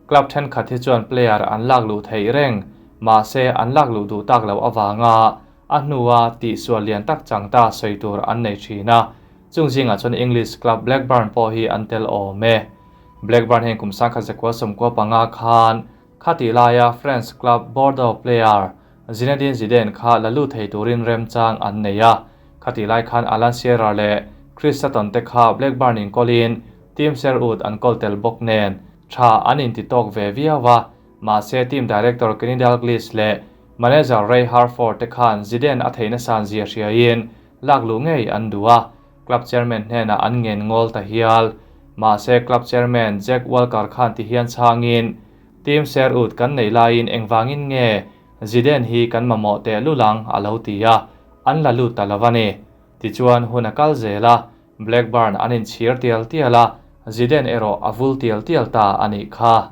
Club thenkhat hi chuan player an lak luh theih reng, mahse an lak luh duh tak loh avanga a hnua tihsual lian tak chang ta sawi tur an nei thin a. Chung zingah chuan English club Blackburn pawh hi an tel awm e. Blackburn hian kum 1995 khan khatih laia French club Bordeaux player Zinedine Zidane kha la lut thei turin remchang an nei a. Khatih lai khan Alan Shearer leh Chris Sutton te kha Blackburn in kawlin Tim Sherwood an kawl tel bawk nen tha an inti tawk ve viau a. Mahse team director Kenny Dalglish leh manager Ray Harford te khan Zidane a theihna san zia hriain lak luh ngei an duh a, club chairman hnenah an ngen ngawl ta hial. Mahse club chairman Jack Walker khan ti hian chhangin, Team Sherwood kan neih laiin engvangin nge Zidane hi kan mamawh teh lulang a lo ti a, an la lut ta lo a ni. Tichuan hun a kal zel a, Blackburn an inchhir tial tial a, Zidane erawh a vul tial tial ta a nih kha.